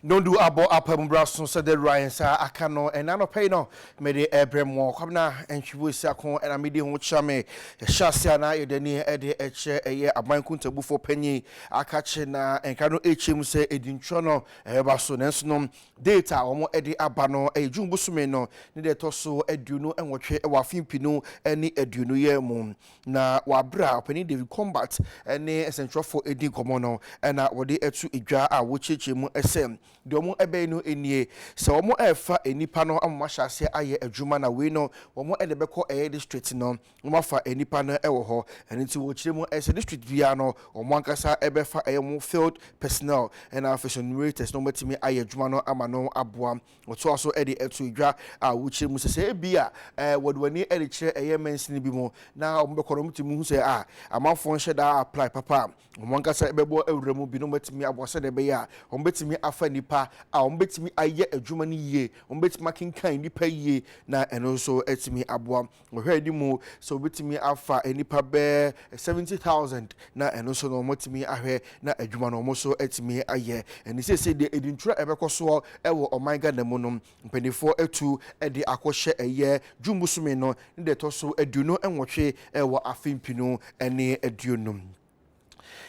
Nondu abɔ apam bra so sɛ dɛ wura yɛn nsa aka no ɛna anɔpa yi no mede ɛbrɛ mo. Kwabena Ntwibu Asiako ɛna medi ho kyerɛ me. Yɛhyɛ ase a na yɛde ani ɛde ɛkyerɛ ɛyɛ aban kuntabufoɔ panyin akakye na nkra no ɛkyɛ mu sɛ ɛdi ntwerɛ no ɛbɛba so, nanso no date a wɔn ɛde aba no ɛyɛ June bosome no ne deɛ ɛtɔ so 28 ɛwɔ afe 2020 yɛ mu. Na wɔabrɛ a ɔpanin David Combat ne nsɛntwerɛfoɔ ɛdi nkɔmmɔ no ɛna wɔde ɛto edwa a wɔkyerɛkyerɛ mu sɛ deɛ wɔn ɛbɛyɛ no nie: sɛ wɔn ɛrefa nnipa no ama wɔahyɛ aseɛ ayɛ adwuma na wei no wɔn ɛde bɛkɔ ɛyɛ district no, wɔn afa nnipa no ɛwɔ hɔ. Ɛno nti wɔkyerɛ mu sɛ district biara no, wɔn ankasa ɛbɛfa ɛyɛ wɔn field personnel ɛna afei so enumerators na wɔatumi ayɛ adwuma no ama no aboa. Wɔtoa so ɛde ɛto edwa a wɔkyerɛ mu sɛ ebi a wɔde wɔn ani ɛde kyerɛ ɛyɛ mansini bi mu na wɔn bɛkɔ no, wɔn tumi hu sɛ a amanfoɔ nhyɛ daa apply papa a, wɔn ankasa bɛbɔ awura mu bi na wɔatumi aboa sɛdeɛ ɛbɛyɛ a wɔn bɛtumi afa nipa a wɔn bɛtumi ayɛ adwuma no yie, wɔn bɛtumi akenkan nipa yie na ɛno nso atumi aboa. Wɔhwɛ anim sɛ wɔbɛtumi afa nipa bɛɛ 70,000 na ɛno nso no wɔatumi ahwɛ na adwuma no wɔn nso atumi ayɛ. Ɛne siesie deɛ edi ntwerɛ ɛbɛkɔ soɔ ɛwɔ ɔman Ghana mu no, mpanimfoɔ atu ɛde akɔhyɛ ɛyɛ June bosome no ne deɛ ɛtɔ so 28 ɛwɔ afe 2020.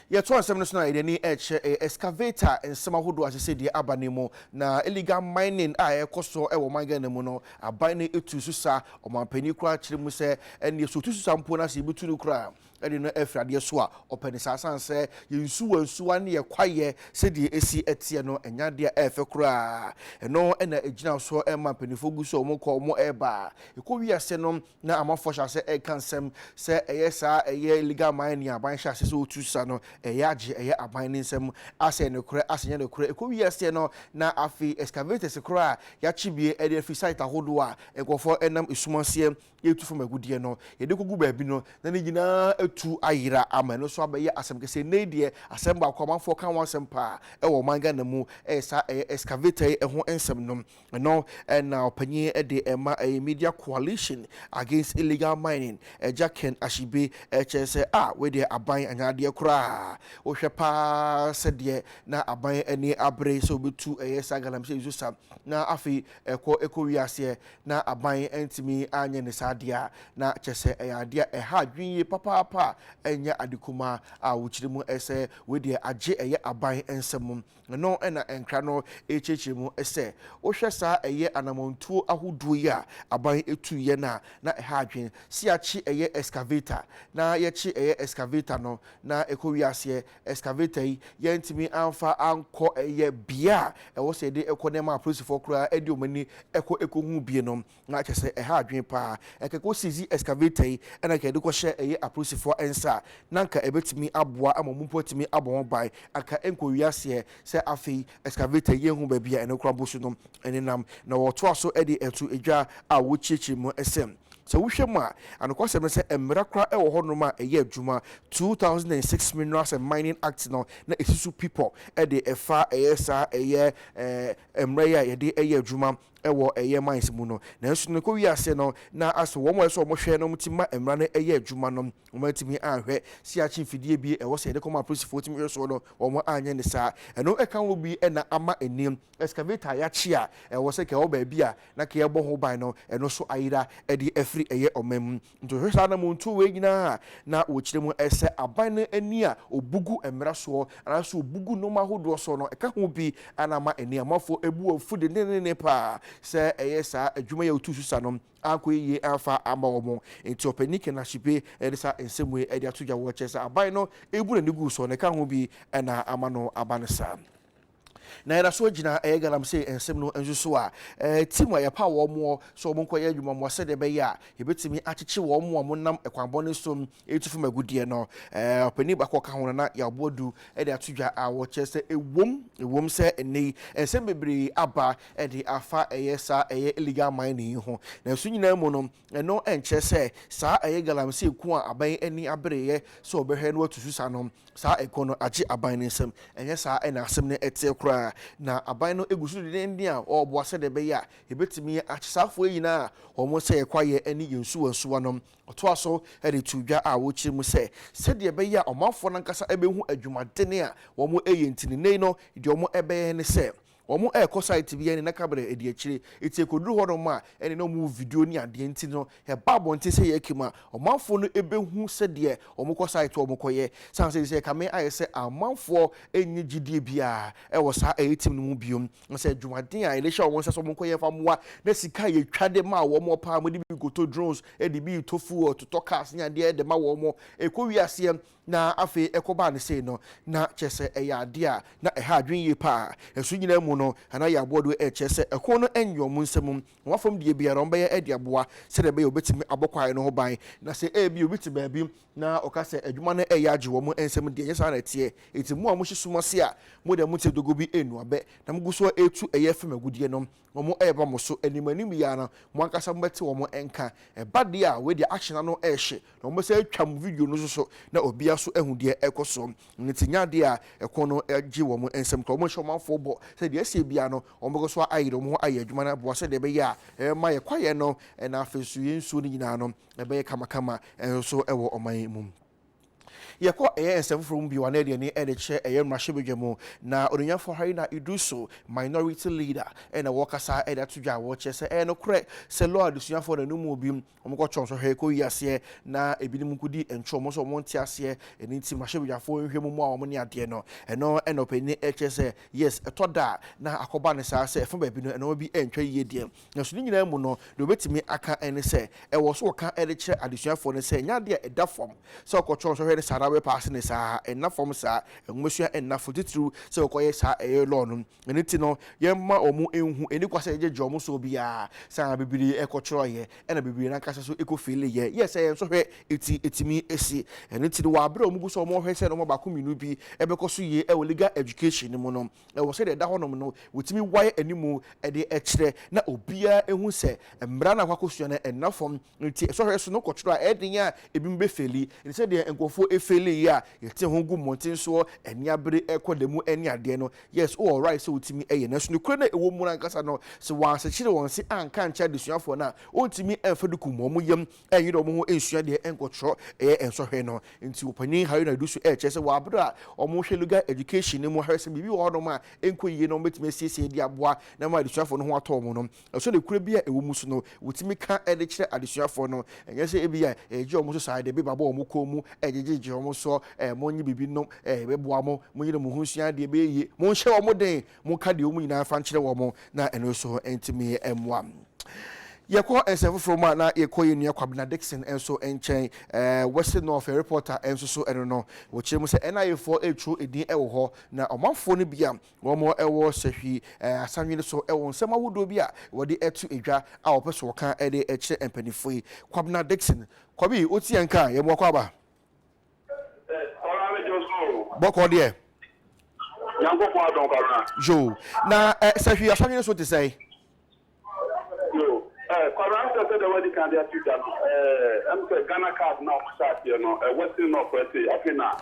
Yɛto asɛm no so na yɛde ani ɛkyerɛ ɛyɛ excavator nsɛm ahodoɔ ahyehyɛ deɛ aba ne mu na illegal mining a ɛkɔ so ɛwɔ ɔman Ghana mu no, aban no etu so sa. Ɔmanpanin koraa kyerɛ mu sɛ ɛnneɛ so otu so sa mpo na sɛ ebitu no koraa ɛde no afiri adeɛ so a ɔpɛ ne saa, san sɛ yɛn nsuwa nsuwa ne yɛ kwaeɛ sɛdeɛ esi ɛteɛ no ɛnya adeɛ a ɛɛfɛ koraa. Ɛno ɛna egyina so ɛma mpanimfoɔ gu so a wɔn kɔ wɔn ɛɛba ɛkɔ wiase no na amanfoɔ hyɛ ase ɛka nsɛm sɛ ɛyɛ saa ɛyɛ illegal mining aban hyɛ ase sɛ otu sa no, ɛyɛ agye ɛyɛ aban ne nsɛm asɛ nokorɛ asɛ nyɛ nokorɛ. Ɛkɔ wiase no na afei excavators koraa yɛakye bie ɛde afiri site ahodoɔ a nkurɔfoɔ ɛnam esum aseɛ yɛtu fam agudeɛ no yɛde kɔgu baabi no na ne nyinaa atu ayera ama ɛno nso abɛyɛ asɛm kɛseɛ. Nnɛ yi deɛ, asɛm baako amanfoɔ ka ho asɛm paa ɛwɔ ɔman Ghana mu ɛyɛ saa ɛyɛ excavator yi ɛho nsɛm no. Ɛno ɛna ɔpanyin de ɛma ɛyɛ Media Coalition Against Illegal Mining, ɛgya Ken Ashibe, ɛkyerɛ sɛ a wɔdeɛ aban anyadeɛ koraa wohwɛ paa sɛdeɛ na aban ani abere sɛ wɔbɛtu ɛyɛ saa galamsey nso sa na afei ɛkɔ ɛkɔ wiaseɛ na aban ntumi anyɛ ne saa adeɛ a, na kyerɛ sɛ ɛyɛ adeɛ a ɛha adwene yie papaapa a ɛnyɛ ade kumaa a wɔkyerɛ mu sɛ wɔdeɛ agye ɛyɛ aban nsɛm. Ɛno ɛna nkra no ɛkyerɛkyerɛ mu sɛ wohwɛ saa ɛyɛ anammɔntuo ahodoɔ yi a aban ɛtuiɛ no a, na ɛha adwene si akye ɛyɛ excavator na yɛkye ɛyɛ excavator no na ɛkɔ wiaseɛ. Excavator yi yɛntumi amfa ankɔ ɛyɛ bea a ɛwɔ sɛ yɛde ɛkɔ nneɛma a apolisifoɔ koraa ɛde wɔn ani ɛkɔ ɛkɔhu bie no, na kyerɛ sɛ ɛha adwene paa. Ɛkɛkɔ seize excavator yi ɛna nka yɛde kɔhyɛ ɛyɛ apolisifoɔ nsa a, na nka ɛbɛtumi aboa ama wɔn mpo atumi abɔ wɔn ban anka ɛnkɔ wiaseɛ sɛ afei excavator yi yɛnhu baabi a ɛno koraa bɔ so no ɛnenam. Na wɔtoa so ɛde ɛto edwa a wɔkyerɛkyerɛ mu sɛ sɛ wohwɛ mu a, anokwasɛm no sɛ mmara koraa ɛwɔ hɔnom a ɛyɛ adwuma, 2006 Minerals and Mining Act no na ɛsi so pipɔ ɛde ɛfa ɛyɛ saa ɛyɛ mmerɛ yi a yɛde ɛyɛ adwuma ɛwɔ ɛyɛ mines mu no. Nanso no kɔ wiase no na asɛ wɔn a ɛsɛ wɔn hwɛ no, wɔn ti ma mmara no ɛyɛ adwuma no, wɔn atumi anhwɛ si akyi mfidie bi ɛwɔ sɛ yɛde kɔma apolisifoɔ tumi hwɛ soɔ no, wɔn anyɛ ne saa. Ɛno ɛka ho bi ɛna ama anim excavator yɛakye a ɛwɔ sɛ kɛwɔ baabi a na kɛyɛ bɔ ho ban no, ɛno so ayera ɛde afiri ɛyɛ ɔman mu. Nti wɔhwɛ saa na mo nto wei nyinaa na wɔkyerɛ mu ɛsɛ aban no ani a obugu mmara soɔ anaasɛ obugu nneɛma ahodoɔ soɔ no, ɛka ho bi ana ama ani amanfoɔ ebu wɔn fu dendennden paa sɛ ɛyɛ saa adwuma yɛ otu so sa no ankɔ yie amfa ama wɔn. Nti ɔpanin Ken Ashigbey ɛde saa nsɛm wei ɛde ato dwa, wɔkyerɛ sɛ aban no ebu n'ani gu soɔ no, ɛka ho bi ɛna ama no aba no saa. Na yɛda so gyina ɛyɛ galamsey nsɛm no nso so a, team a yɛpa wɔn mo sɛ wɔn nkɔyɛ adwuma mmoa sɛdeɛ ɛbɛyɛ a yɛbɛtumi akyekye wɔn mo a wɔnam ɛkwanbɔne so ɛtu fam agudeɛ no, ɔpanin baako ɔka ho no na yɛaboa du ɛde ato dwa a wɔkyerɛ sɛ ɛwom sɛ ɛnɛ yi nsɛm bebree aba ɛde afa ɛyɛ saa ɛyɛ illegal mining yi ho, nanso nyinaa mu no ɛno nkyerɛ sɛ saa ɛyɛ galamsey ko a aban ani abereyɛ sɛ ɔbɛhwɛ no watu so sa no, saa ɛko no agye aban no nsam. Ɛnyɛ saa ɛna asɛm no ɛteɛ koraa, na aban no egu so dendenden a ɔreboa sɛdeɛ ɛbɛyɛ a yɛbɛtumi akye saafoɔ yi nyinaa a wɔn sɛ yɛ kwaeɛ ne yɛn nsuwa nsuwa no. Ɔtoa so de to dwa a wɔkyerɛ mu sɛ sɛdeɛ ɛbɛyɛ a ɔmanfoɔ no ankasa ɛbɛhu adwumadene a wɔn ɛyɛ nti ne nne no, deɛ wɔn ɛbɛyɛ ne sɛ Wɔn ɛrekɔ site bi ɛne na camera ɛdi akyire, eti ɛkɔduru hɔ nom a ɛne na wɔn video ne adeɛ nti no ɛba abɔnten sɛ yɛreka mu a ɔmanfoɔ no ɛbɛhu sɛdeɛ wɔn kɔ site wɔn kɔyɛ. San sɛ sɛ kame ayɛ sɛ amanfoɔ ɛnni gyidie biara ɛwɔ saa ɛyɛ team no mu biom, na sɛ adwumaden a yɛde hyɛ wɔn nsa sɛ wɔn nkɔyɛ mfa mmoa na sika a yɛtwa de ma wɔn paa, wɔde bi kɔtɔ drones, ɛde bi tɔ fuel, totɔ cars ne adeɛ de ma wɔn ɛkɔ wiaseɛ, na afei ɛkɔbaa ne sei no na kyerɛ sɛ ɛyɛ adeɛ a na ɛha adwene yie paa. Ɛso nyinaa mu no ana yɛ aboɔ do ɛkyerɛ sɛ ɛko no ɛnyɛ wɔn nsam, wɔn afam deɛ biara wɔn bɛyɛ ɛde aboa sɛdeɛ ɛbɛyɛ wɔbɛtumi abɔ kwaeɛ no ho ban. Na sɛ ebi obi te baabi na ɔka sɛ adwuma no ɛyɛ agye wɔn nsam deɛ, ɛnyɛ saa na ɛteɛ. Eti mu a wɔhyɛ sum ase a mo deɛ mo te dogo bi enu abɛ na mo gu so etu ɛyɛ fam agudeɛ no, wɔn ɛreba mo so anim anim yi ara no, mo ankasa mo bɛte wɔn nka. Ɛba deɛ a, wei deɛ action ano ɛrehye na wɔn bɛsɛ atwa mo video no nso so na obiara so ahu deɛ ɛkɔ so. Ne ti nya adeɛ a ɛko no gye wɔn nsam kora, wɔn nhyɛ ɔmanfoɔ bɔ sɛ deɛ ɛsɛ biara no wɔn bɛkɔ so ayere wɔn ho ayɛ adwuma no aboa sɛdeɛ ɛbɛyɛ a ɛbɛma yɛ kwaeɛ no ɛna afei nso yɛn nsuo no nyinaa no ɛbɛyɛ kamakama nso ɛwɔ ɔman mu. Yɛkɔ ɛyɛ nsɛm foforɔ mu bio a, na yɛde ani ɛde kyerɛ ɛyɛ mmarahyɛbadwa mu, na Onuonyamfoɔ Haruna Iddrisu, minority leader, ɛna wɔkasa ɛde ato dwa a wɔkyerɛ sɛ ɛyɛ nokorɛ sɛ law adesuafoɔ na no mu bi wɔkɔtɔ nsɔhwɛ kɔ yi aseɛ na ebinom nkɔdi ntwerɛ wɔn nso wɔn nte aseɛ, ɛno nti mmarahyɛbadwafoɔ nhwɛ mu mu a wɔn ne adeɛ no. Ɛno ɛna ɔpanin ɛkyerɛ sɛ yes, ɛtɔ da a na akɔba ne saa sɛ ɛfa baabi no ɛnɔma bi ɛntwa yie deɛ, nanso ne nyinaa mu no deɛ wɔbɛtumi aka ne sɛ ɛwɔ so wɔka de kyerɛ adesuafoɔ no sɛ ɛnyɛ adeɛ a ɛda fam sɛ wɔkɔtwerɛ nsɔhwɛ no saa na wɔbɛpaase no saa. Ɛnna fam saa, nwomasua ɛnna fam, titiriw sɛ wɔkɔyɛ saa ɛyɛ law no. Ɛno nti no yɛmma wɔn nhu, ɛni kwa sɛ yɛgyegye wɔn soɔ biara saa. Bebree ɛkɔtwerɛeɛ ɛna bebree n'ankasa so ɛkɔ feeleeɛ yɛ sɛ yɛn nsɔhwɛ ɛti ɛtumi ɛsi. Ɛno nti no wɔ abere a wɔn gu so a wɔhwɛ sɛ nneɛma baako mmienu bi ɛbɛkɔ so yie ɛwɔ legal education no mu no, ɛwɔ sɛdeɛ ɛda hɔnom no wɔtumi wae animu de kyerɛ na obiara ehu sɛ mmara no akɔ akɔsua no ɛnna fam. Nti ɛsɔhwɛ so no kɔtwerɛ a, ɛyɛ den a ebinom bɛfeeli. Nti sɛdeɛ nkurɔfoɔ efeeli yi a yɛte ho gu mmɔnten soɔ ani abere ɛkɔ da mu ne adeɛ no, yes, wowɔ right sɛ wotumi ɛyɛ, nanso nokorɛ no a ɛwɔ mu no ankasa no, sɛ wɔansekyere wɔn se anka ankyerɛ adesuafoɔ no a, wɔntumi ɛmfa duku mmɔ wɔn yam ɛnyere wɔn ho nsua deɛ ɛnkɔtwerɛ ɛyɛ nsɔhwɛ no. Nti ɔpanin Haruna Iddrisu ɛrekyerɛ sɛ wɔ abere a wɔhwɛ legal education no mu ahwɛ sɛ biribi wɔ hɔnom a ɛnkɔ yie na wɔbɛtumi asiesie de aboa na ama adesuafoɔ no ho atɔ wɔn no, ɛsɔ ne kura bi a ɛwɔ mu so no wɔtumi ka de kyerɛ adesuafoɔ no. Ɛnyɛ sɛ ebi a ɛgye wɔn so saa, de bi babɔ wɔn kɔn mu, ɛgyegyegye wɔn soɔ, monnye biribi nom, ɛbɛboa mo, monyere mo ho nsua adeɛ, ɛbɛyɛ yie, monhyɛ wɔn den, monka deɛ wɔn nyinaa fa nkyerɛ wɔn na ɛno nso ntumi mmoa. Yɛkɔ nsɛm foforɔ mu a, na yɛkɔ yɛn nua Kwabena Dixon nso nkyɛn, Western North reporter nso so ɛno no wɔkyerɛ mu sɛ NIA foɔ retwerɛ edin wɔ hɔ na ɔmanfoɔ no bi a wɔn wɔ sahwi asanwene so wɔ nsɛm ahodoɔ bi a wɔde to edwa a wɔpɛ so wɔka de kyerɛ mpanimfoɔ yi. Kwabena Dixon, Kwabi, wotie yɛn ka a, yɛn mu akɔ aba. Bɔkɔ deɛ. Nyankopɔn adom, Kwabena. Yo, na sahwi asanwene so te sɛn? Yo, Kwabena, ɛm sɛ sɛdeɛ wadi kan de ato dwa no, ɛm sɛ Ghana card no a wɔhyɛ aseɛ no, Western North ha sei, afei na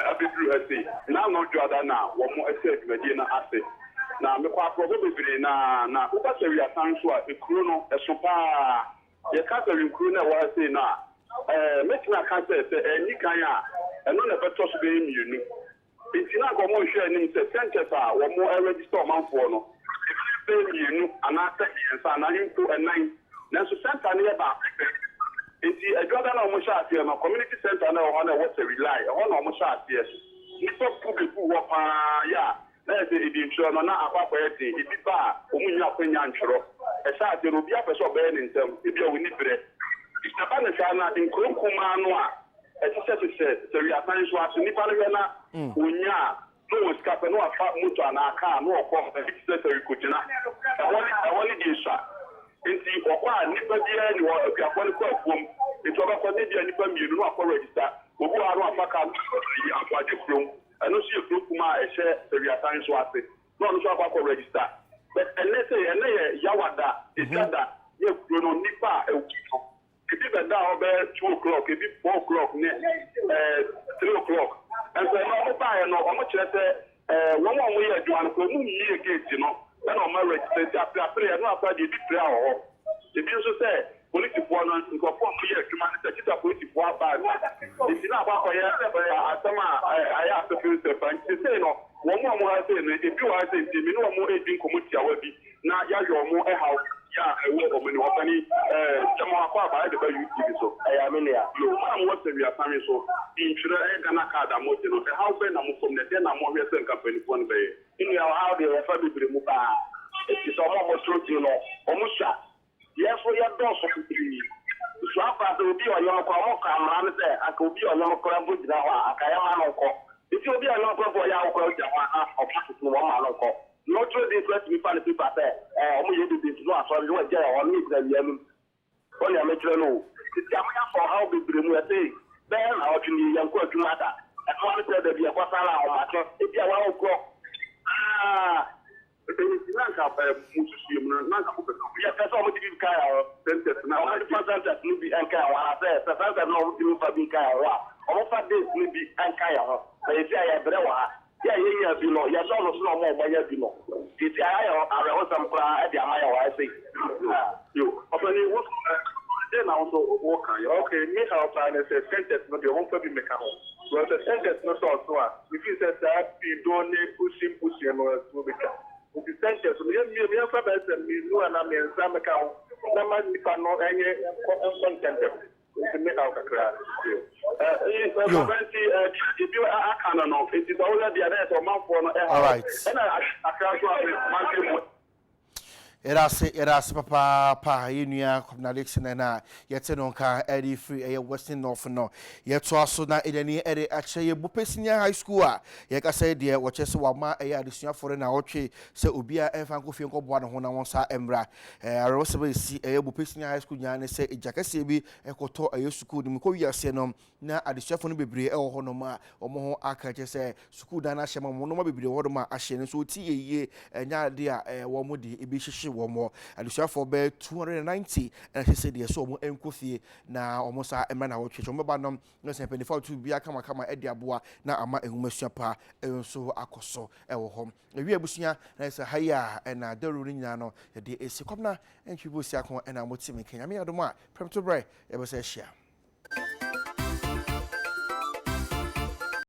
abɛduru ha sei. N'ano Dwoada na wɔhyɛɛ dwumadie no ase. Na mekɔ akorɔbɔ bebree na na woba Sɛwiasan nso a, ekuro no, ɛso pa ara. Yɛka Sɛwi nkuro no a ɛwɔ ha sei no a, mɛtumi aka sɛ, sɛ anni kan a, ɛno na ɛbɛtɔ so bɛyɛ mmienu. Nti na anka wɔnhwɛ anim sɛ centres a wɔregister ɔmanfoɔ no, ɛbɛyɛ bɛyɛ mmienu anaasɛ mmiɛnsa anaa mpo ɛnan. Nanso centre no yɛ baako pɛ. Nti Adwada no a wɔhyɛ aseɛ no, community centre no a ɛwɔ hɔ no a ɛwɔ Sɛwi Line, ɛhɔ na wɔhyɛ aseɛ. Nnipa bu bɛguu hɔ pa ara yɛ a na yɛ sɛ ebi ntwerɛ no na akɔ akɔyɛ den. Ebi ba a, wɔn nnya akwanya ntwerɛ. Ɛhyɛ aseɛ no, obiara pɛ sɛ ɔbɛyɛ ne ntɛm, ebi a wɔnni berɛ. Ɛba ne saa na nkuro nkumaa no a ɛhyehyɛhyehyɛ Sɛwi asan so ase, nnipa no hwɛ na wɔnya a, na wɔn sika pɛ na wafa moto anaa kaa na wɔkɔ baabi te sɛ Sɛwi kɔgyina. Ɛhɔ ne deɛ sua. Nti ɔkɔ a, nnipa biara ni hɔ, akuafoɔ no kɔ afuom. Nti ɔbɛkɔ ne bia nnipa mmienu na wakɔ register. Obi wɔ ha na wafa kaa na ayi Aboagye kurom. Ɛno nso yɛ kuro kumaa a ɛhyɛ Sɛwi asan so ase. Na ɔno nso akɔ akɔ register. But ɛnɛ sɛ ɛnɛ yɛ Yawada, Edwada yɛ kuro no nnipa a ɛwɔ no, ebi bɛda hɔ bɛyɛ 2 o'clock, ebi 4 o'clock ne 3 o'clock. Nso ɛnna wɔn baeɛ no, wɔn kyerɛ sɛ wɔn a wɔyɛ adwuma no kɔ wɔn mmie gate no ɛna wɔn register. Nti aperapere ɛno akora deɛ, ebi pere wɔ hɔ, ebi nso sɛ polisifoɔ no, nkurɔfoɔ a wɔyɛ adwuma no sɛ kita polisifoɔ aba no, nti na akɔ akɔyɛ asɛm a ayɛ asefere sɛ fa. Nti sesei no Wɔn a wɔwɔ ha sei no, ebi wɔ ha sei nti, me ne wɔn redi nkɔmmɔ tiawa bi na yɛahwɛ wɔn haw yɛ a ɛwɔ wɔn anim. Ɔpanin, eh, gyama wakɔ aba ɛde ba UTV so. Ɛyɛ a me nua. Yo, mo a mowɔ Sɛwiasanwe so, ntwerɛ, ɛyɛ Ghana card a mogye no, ɛhaw bɛn na mofam na ɛdeɛn na mohwɛ sɛ nka mpaninfoɔ no bɛyɛ? Me nua, ɔhaw deɛ yɛfa bebree mu paa. Efisɛ wɔn a wɔtwerɛ din no, wɔsua. Yɛn nso yɛdɔɔso bebree. Sua koraa sɛ obi a ɔnyem koraa, wɔka mmara no sɛ anka obi a ɔnyem koraa mpo gyina hɔ a, anka yɛmma no nkɔ. Enti obi a ɔnyem koraa mpo a ɔyɛ awo koraa ogyina hɔ a, na ɔfa tete no wɔmma no nkɔ. Nea ɔtwerɛ din koraa tumi fa ne paper sɛ ɛɛ wɔyɛ dede nti na wasɔre na wagyae hɔ na yɛgyina awia no mu. Wo nea mekyerɛ no o. Tete a moyɛ afa ɔhaw bebree mu ɛsei bɛyɛ naawɔtwe nie yɛnkɔ adwuma da. Ɛno ara ne sɛ dabi yɛkɔsan no ahomakye ebia wawo korɔ aah. Enti na anka mo nsusuiɛ mu no na anka mopɛ sɛ wɔyɛ. Yɛpɛ sɛ wɔde bi ka yɛn ho. Centers no anaa. Wɔde fa centers no bi nka yɛn ho anaasɛ sɛ centers no wɔntumi mfa bi nka yɛn ho a wɔmfa days no bi nka yɛn ho. Na yɛsi a yɛbrɛ wɔ ha. Yɛ a yɛnyaa bi no, yɛdɔɔso sen wɔn a wɔanya bi no. Seesei ayɛ awerɛhosɛm koraa de ama yɛn wɔ ha sei. Yo, ɔpanin, wo nso ɛ, dɛn na wo nso woka? Yɛ. Ok, me haw paa ne sɛ centers no deɛ wɔmfa bi mmɛka ho. Because sɛ centers no dɔɔso a, me feel sɛ saa pido ne pushing pushing no ɛtoɔ bɛtwa. Nti centers no yɛmmie mu, yɛmfa bɛyɛ sɛ mmienu anaa mmiɛnsa mmɛka ho na ma nnipa no ɛnyɛ nkɔ nkɔ ntɛmntɛm. Nti me haw kakra Yo. Alright. Yɛda ase, yɛda ase papaapa yɛn nua Kwabena Dixon na yɛte no nka ɛde firi ɛyɛ Western North no. Yɛtoa so na yɛde ani ɛde akyerɛ yɛ Bupe Senior High School a yɛkasa yi deɛ wɔkyerɛ sɛ wɔama ɛyɛ adesuafoɔ no naawɔtwe sɛ obiara ɛmfa nkɔ fie nkɔboa ne ho na wɔn nsa mmra. Awerɛhosɛm a ɛsi ɛyɛ Bupe Senior High School nyinaa ne sɛ egya kɛseɛ bi kɔtɔ ɛyɛ sukuu no mu kɔ wiaseɛ no na adesuafoɔ no bebree wɔ hɔnom a wɔn ho aka kyerɛ sɛ sukuu dan no ahyɛ ma wɔn nneɛma bebree wɔ hɔnom a ahyɛ no nso wɔti yɛ yie ɛnyɛ adeɛ a wɔn de ebi hyehye wɔn hɔ. Adesuafoɔ bɛyɛ 290 ɛna ɛhyɛ sɛ deɛ sɛ wɔn nkɔ fie na wɔn sa mmra na wɔtwe wɔn bɛba no na sɛ mpanimfoɔ a wɔtu biribiara kamakama de aboa na ama nwomasua pa nso akɔ so wɔ hɔ. Ewie abusua na sɛ ha yi a ɛna dawuro no nyinaa no yɛde esi Kwabena Ntwi Bosiako ɛna mo te me nka. Nyame adom a prɛmto berɛ yɛbɛsa ahyia.